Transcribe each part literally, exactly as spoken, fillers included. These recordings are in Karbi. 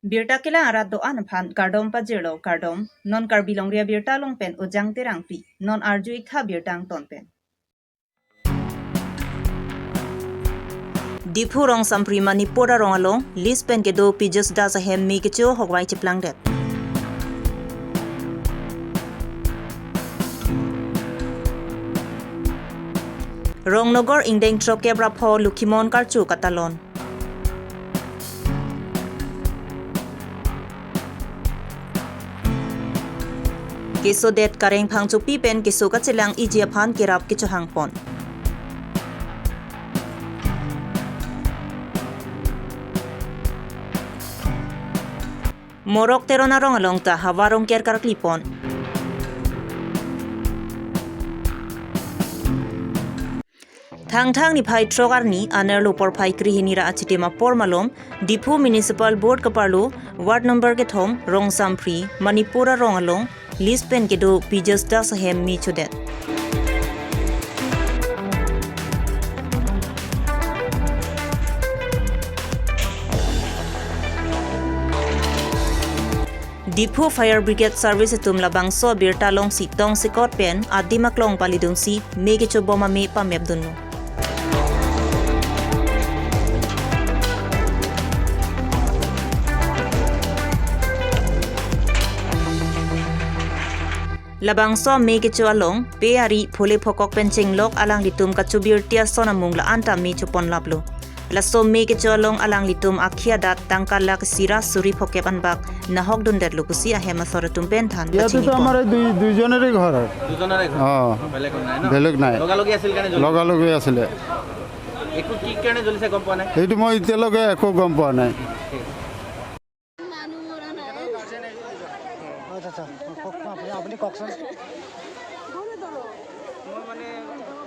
Birta kelang arat do-an aphan kardom pajirlo, kardom. Non Karbi Longri Abirta along pen Ujang Terangpi. Non arju-ik tha birta angton pen. Diphu Rongsampri Manipur arong along lease pen kedo Pijus Das ahem me kecho ahokvai cheplangdet. Rongnogar ingdeng throkkep ra pho Lokhimon karcho katalon. Kesodet kareng phangchopi pen keso kachelang-iji aphan kerap kechohangpon. Morok Teron arong along ta havar rongker karklipon. Thangthang niphai throk arni anerlo porphai krehini ra achitim apor malom, Diphu Municipal Board kaparlo, ward number kethom, Rongsampri, Manipur arong along, lease pen kedo Pijus Das ahem me chodet. Diphu Fire Brigade Service atum labangso abirta alongsi tongsekot pen adim aklong palidunsi me kechobom ame pamepdunlo. Labangso ame kecho along pe ari phole phokok pen chenglok alanglitum kachobirti ason amung la-an ta me choponlaplo. Laso me kecho along alanglitum akhei adat tangka lakh isi ra suri phokep anbak nahokdundetlo pusi ahem asor atum pen than ইয়াতে তো pachini pon. আমাৰ এই দুই দুইজনৰে ঘৰ আৰু। দুজনৰে ঘৰ? অ। বেলেগ নাই ন? বেলেগ নাই। লগালগি আছিল কাৰণে জ্বলি-, লগালগি আছিলে। একো কি কাৰণে জ্বলিছে গম পোৱা নাই? সেইটো মই এতিয়ালৈকে একো গম পোৱা নাই। আচ্ছা, আচ্ছা। কওক, আপুনি, আপুনি কওকচোন। মই মানে,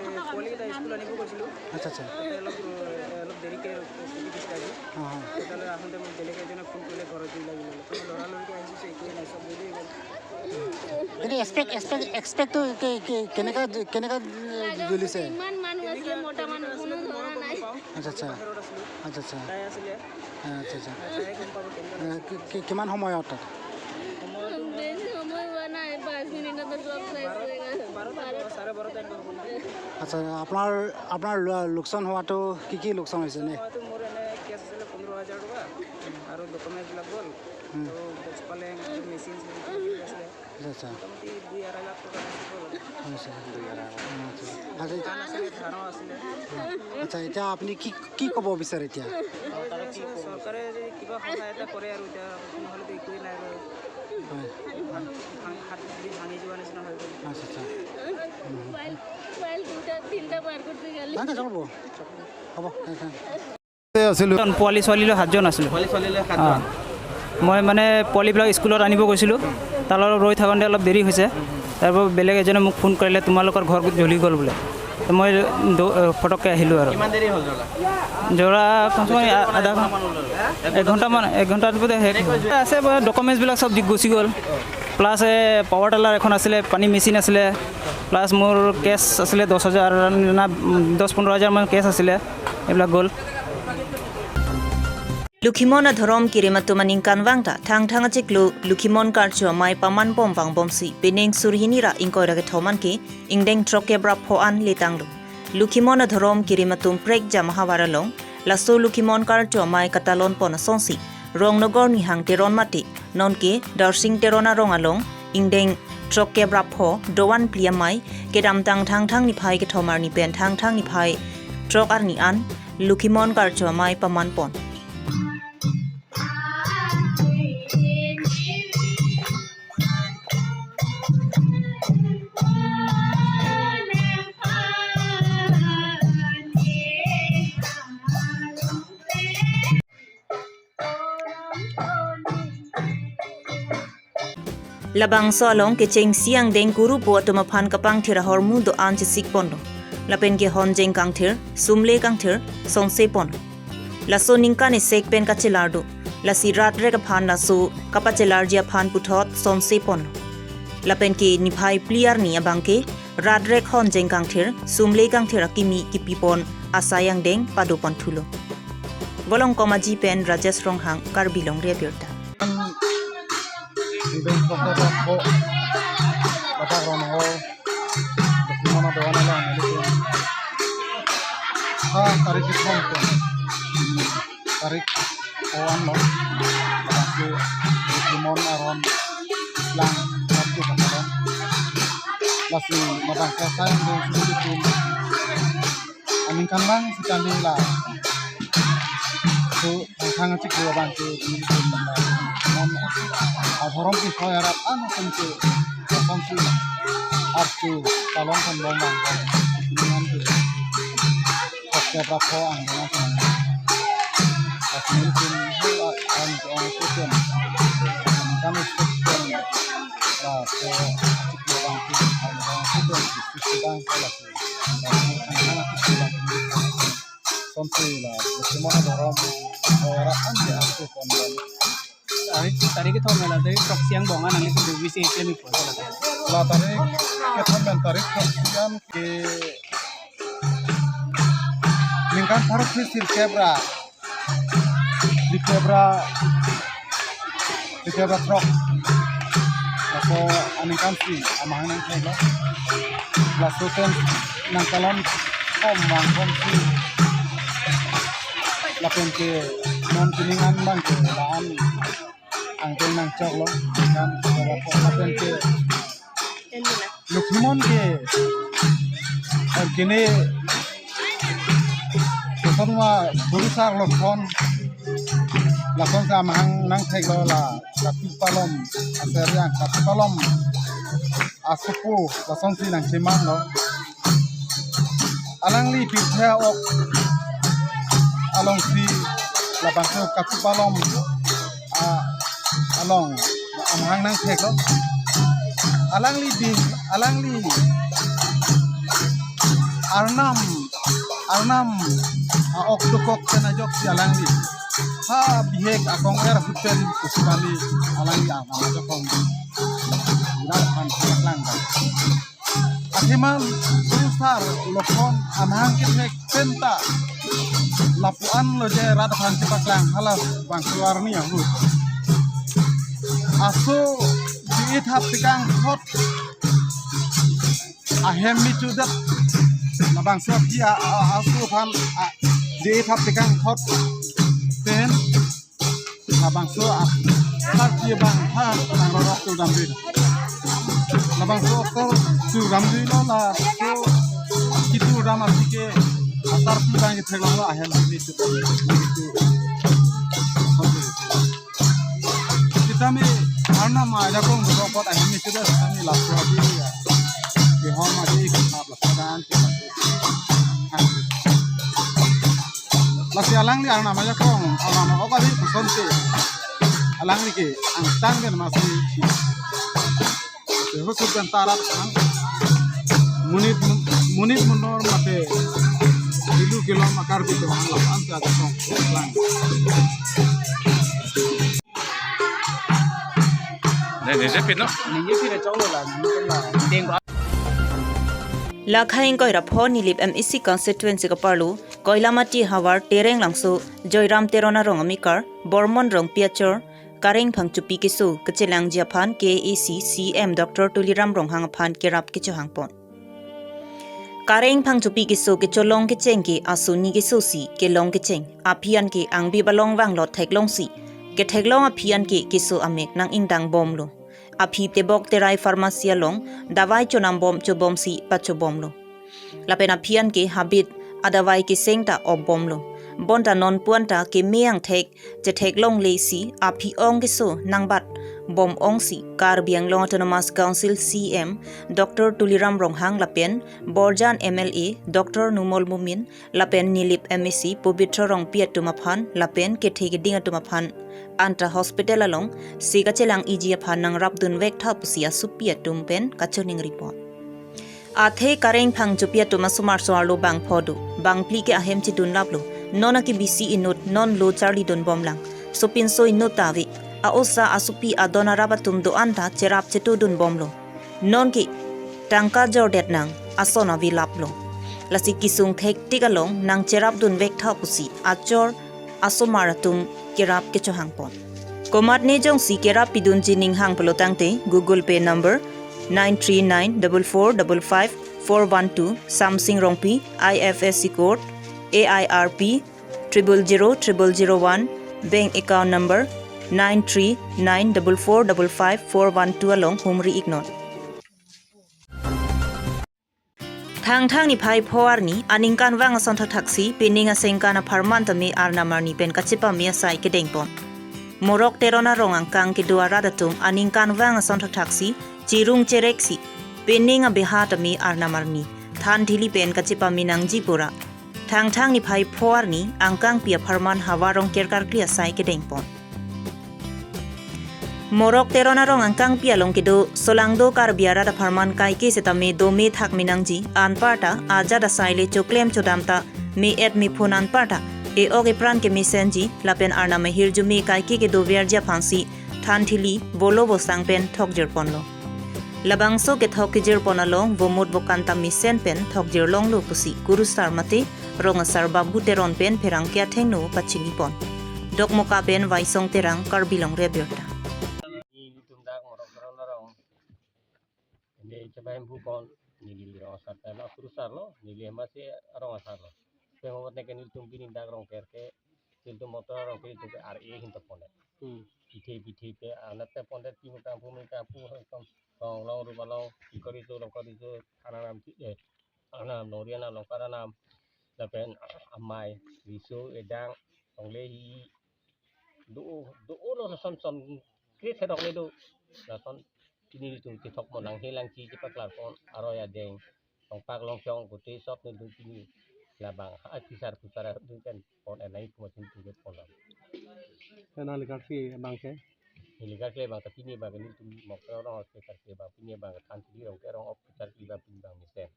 এ, পোৱালীকেইটা স্কুল আনিব গৈছিলোঁ। আচ্ছা, আচ্ছা। তাতে অলপ, এ, অলপ দেৰিকে ছুটি দিছিলে আজি। হা, হা। তেতিয়াহ'লে আহোঁতে মোক বেলেগ এজনে ফোন কৰিলে, ঘৰত জুই লাগিল বোলে। তো মই লৰালৰিকৈ আহিছোঁ, একোৱেই নাই, চব জ্বলি গ'ল। কিন্তু এক্সপেক্ট, এক্সপেক্ট, এক্সপেক্টটো কে-, কে-, কেনেকা, কেনেকা জ্বলিছে? ইমান মানুহ আছিলে, মতা মানুহ, কোনো ধৰা নাই। আচ্ছা, আচ্ছা। বাহিৰত আছিলোঁ। আচ্ছা, আচ্ছা। তাই আছিলে। আচ্ছা, আচ্ছা। তাই গম পাব কেনেকুৱা। এ, কি-, কি-, কিমান সময়ত তাত? সময়টো মই বেছি সময় হোৱা নাই, পাঁচ মিনিটতে চব শেষ হৈ গ'ল। বাৰটা, চাৰে বাৰটা এনেকুৱা হ'ল। আচ্ছা, আপোনাৰ, আপোনাৰ লো-, লোকচান হোৱাটো কি কি লোকচান হৈছে নে? লোকচান হোৱাটো মোৰ এনে কেছ আছিলে পোন্ধৰ হাজাৰ টকা আৰু ডকুমেণ্টছবিলাক গ'ল। হুম। আৰু বক্স পালেং আৰু মেচিন চেচিন কিবা কিবি আছিলে। আচ্ছা, আচ্ছা। মোটামুটি দুই আঢ়ৈ লাখ টকা গ'ল। আচ্ছা। আচ্ছা। আচ্ছা, এতিয়া আপুনি কি, কি ক'ব বিচাৰে এতিয়া? চৰকাৰে যদি কিবা সহায় এটা কৰে আৰু এতিয়া, নহ'লেতো একোৱেই নাই আৰু। হয়। ভাং-, ভাং-, হাত ভৰি ভাঙি যোৱা নিচিনা হৈ গ'ল। আচ্ছা, আচ্ছা। মোবাইল, মোবাইল দুটা, তিনিটা বাৰ কৰি গালি। নাই, নাই, চলিব। হ'ব, থেংক ইউ। আছিলো। জন, পোৱালি ছোৱালী লৈ সাতজন আছিলো। পোৱালি ছোৱালী লৈ সাতজন। অ। মই মানে পোৱালিবিলাক স্কুলত আনিব গৈছিলো, তাৰ লগত ৰৈ থাকোঁতে অলপ দেৰি হৈছে। তাৰ পৰা বেলেগ এজনে মোক ফোন কৰিলে, "তোমালোকৰ ঘৰ জ্বলি গ'ল" বোলে। তো মই দ-, ফটককৈ আহিলো আৰু। কিমান দেৰি হ'ল জ্বলা? জ্বলা কমচে কম আধা ঘণ্টা, এক ঘণ্টামান, এক ঘণ্টাত বোধে শেষ। আছে, ডকুমেণ্টছবিলাক চব গুচি গ'ল। প্লাছ, এ, পাৱাৰ টিলাৰ এখন আছিলে, পানী মেচিন আছিলে, প্লাছ মোৰ কেছ আছিলে দহ হাজাৰ না, উম, দহ পোন্ধৰ হাজাৰমান কেছ আছিলে, এইবিলাক গ'ল। Lokhimon adhorom kerim atum aningkanvang ta Thangthang achiklo Lokhimon karcho amei pamanpon vangbomsi penang suri hini ra ingkoi ra kethom anke ingdeng throkkep ra pho an letanglo. Lokhimon adhorom kerim atum prekjam ahavar along laso Lokhimon karcho amei katalonpon asonsi Rongnogar Nihang Teron mate nonke Darsing Teron arong along ingdeng throkkep ra pho doan phli amei kedamtang Thangthang niphai kethom arni pen Thangthang niphai throk arni an Lokhimon karcho amei pamanpon. Labangso along kechengsi angdeng kurupo atum aphan kapangthir ahormu do-an chesikponlo. Lapen ke honjeng kangthir, sumle kangthir, songseponlo. Laso ningkan esek pen kachelar do. Lasi rat rek aphan laso kapachelarji aphan puthot songseponlo. Lapen ke niphai phli arni abangke rat rek honjeng kangthir, sumle kangthir akimi kipipon asai angdeng padoponthulo. Volongkom Aji pen Rajesh Ronghang, Karbi Longri Abirta. Beng Doctor Rokho, Badak Ronghor, Dokimona Doan along, ha tarik kethom pen, tarik ko-an lo, lasi Dokimon aron lang, satu kata lo, lasi mabang sasai, beng sendiri pun, aningkanvang sitandi la. So, thang thang achiklo abang ke, non adhorom ke soi arap ano pen ke, kosonsi artu palong kan bom bang bom. Dengan ke, kosya prapho ang dengan senang. Kasmir pun, ang ke ang kutem. Kami kutem. La, so, achiklo abang ke, ang kutem. Sisibang, la, so. Sonsi la, Dokimona adhorom, ora ante asu pon dan. Tarik, tarik kethom la, tarik throksi angbong an nangli kedo bisi klem ikpo. La tarik kethom dan tarik throksi an ke ningkan pharo phli sirkep ra, sirkep ra, sirkep ra throk. Laso aningkan si amahang nangthek lo. Laso pen nangkalon kom vang kom si. Lapen ke non pining an bang ke la-an angteng nangchok lo. Kan lapen ke Dokimon ke, eh, kene, kosonma kurusar lokhon, lason si amahang nangthek lo la, katu palom, aser yang katu palom, asopo, lasonsi nangcheman lo. Alangli pirthe ok alongsi labangso katu palom, a, along amahang nangthek lo. Alangli bi, alangli Arnam, Arnam, a, ok dokok pen ajoksi alangli ha bihek akong er ahut pen pusi kali alangli Arnam ajakong. Ila han lang kan. Athema kurusar lokhon amahang kethek penta lapu-an lo je rat aphan chepaklang hala bangso arni ahut. Aso di-i thap tekang thot ahem mi chudat labangso aphi a, a, aso aphan a, di-i thap tekang thot pen labangso a, asarpi abang ha nang rorok tu damri. Labangso tu damri lo laso kitu dam aphi ke asarpi abang kethek lo ahem mi tu. Sitame Arnam ajakong dokok ahem mi tu sitame laso aphi ya. Kehom aji kehap laso dan. Lasi alangli Arnam ajakong, Arnam ok ari kosonsi alangli ke angtan pen masi. Husut pen tarat ang monit, monit munor mate ilu kelong akar bito ang lapan si ajakong lang. Nang nijepin no? Nijepin chong lo la, nijepin la. Deng ba. Lakha ingkoi ra pho Nilip M A C constituency kaparlo, Koilamati havar Tereng Langso, Joyram Teron arong amekar, Bormon Rongpi achor, Kareng Phangchopi keso kachelangji aphan K A A C C E M Doctor Tuliram Ronghang aphan kerap kechohangpon. Kareng Phangchopi keso kecholong kecheng ke aso ni keso si kelong kecheng. Aphi an ke angbi balong vanglo theklongsi ketheklong aphi an ke keso amek nang-ingdang bomlo. Aphi tebok terai pharmacy along davai chonam bom chobomsi pachobomlo. Lapen aphi an ke habit adavai keseng ta op bomlo. Bonta non puan ta keme angthek chetheklongle si aphi ong keso nangbat bom ongsi Karbi Anglong Autonomous Council C E M Doctor Tuliram Ronghang lapen Borjan M L A Doctor Numal Momin lapen Nilip M A C Pobitro Rongpi atum aphan lapen kethe keding atum aphan anta hospital along si kachelang-iji aphan nangrapdun vek tha pusi asopi atum pen kachoningri pon. Athe Kareng Phangchopi atum asomar so-arlo bang pho do, bang phli ke ahem chedun laplo. Non akebisi inut, non lo charlidun bomlang. Sopinso inut ta ave. A-osa asopi adon arap atum do-an ta cherap chetudun bomlo. Non ke tangka jordet nang ason ave laplo. Lasi kesung thektik along nangcherapdun vek tha pusi achor asomar atum kerap kechohangpon. Komatne jongsi kerap pidunji ninghang pulo tangte Google Pay number nine three nine double four double five four one two, Samsing Rongpi, I F S C code A I R P triple zero triple zero one, bank account number nine three nine double four double five four one two along humri iknon. Thangthang niphai pho arni aningkanvang ason thakthaksi pining asengkan apharman tame arnam arni pen kachepame asai kedengpon. Morok Teron arong angkang kedo arat atum aningkanvang ason thakthaksi chirung chereksi pining abeha tame arnam arni than thili pen kachepame nangji pura Thangthang niphai pho arni angkangpi apharman havar Rongker karkli asai kedengpon. Morok Teron arong angkangpi along kedo Solangdo Karbi arat apharman kaike setame dome thakme nangji, anparta ajat asai le choklem chodam ta me-et mephun anparta e-ok epran kemesenji lapen arnam ahirjume kaike kedoverji aphansi than thili bolo bosang pen thokjirponlo. Labangso kethok kejirpon along vomut vokan ta mesen pen thokjirlonglo pusi kurusar mate rong asar Babu Teron pen pherangke athengno pachinipon. Dokmoka pen Vaisong Terang, Karbi Longri Abirta. Nelitum dak Morok Teron arong. Neli chebai bukon, neli rong asar pen kurusarlo, neli masi rong asarlo. Pengot ne ke nelitum pini dak Rongker ke, nelitum Morok Teron arong ke nelitum ke R A hin to pon. Hmm. Pithe pithe pe anat te pon, timu kampu mi kampu, tong long rupa long, ikori tu long kori tu, anam ti eh, anam noriana long karanam, lapen amei, riso, edang, longle hi, do do lo son son kre therok le do. Lason pini nelitum kethok mo nanghe langchi chepaklarpon aroi adeng, longpak longchong kote sop nelitum pini labang ha kisar kusar dun pen pon enai kuma chin tu pon la. Nang likarsi bang ke? Neli karkli bang ke pini bang ke nelitum Morok Teron arong ke karkli bang pini bang ke than thili Rongker arong ok karkli bang pini bang mesen.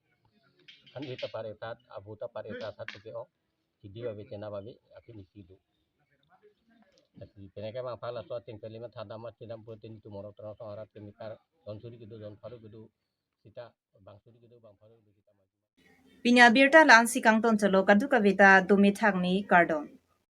Than eta par eta, abu ta par eta sat ke ok. Kidi babe chena babe akhir isi do. Tapi peneke bang pala so ting peli ma thadam ma chedam pute nelitum Morok Teron arong arat ke mikar jon suri kedo, jon pharo kedo, sita bang suri kedo, bang pharo kedo sita maju. Pini abirta la-ansi kangton cholo, kadokave ta dome thakme kardom.